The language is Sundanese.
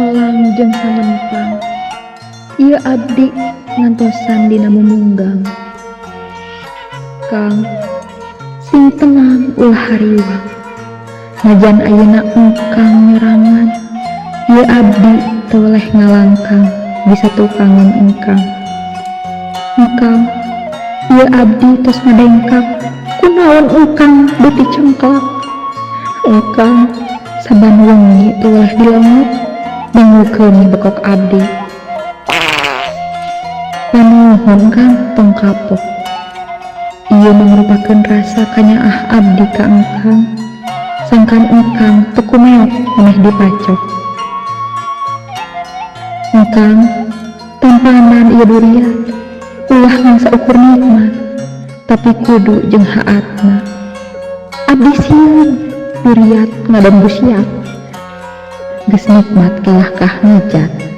Sumelang jeung salempang. Ieu abdi ngantosan dina mumunggang. Kang, sing tenang, ulah hariwang. Najan ayeuna engkang nyorangan, ieu abdi teu weleh ngalangkang bisa tukangan engkang. Engkang, ieu abdi tos ngadengkak, kunaon engkang beuti cengklak? Engkang, saban wengi teu weleh dilongo, dangukeun bekok abdi. Panuhun, Kang, tong kapok. Ieu mangrupakeun rasa kanyaah abdi ka engkang, sangkan engkang teu kumeok memeh dipacok. Engkang, tampanan ieu duriat, ulah ngan saukur nikmat, tapi kudu jeung haatna. Abdi sieun duriat ngadon busiat, geus nikmat kalahkah ngejat.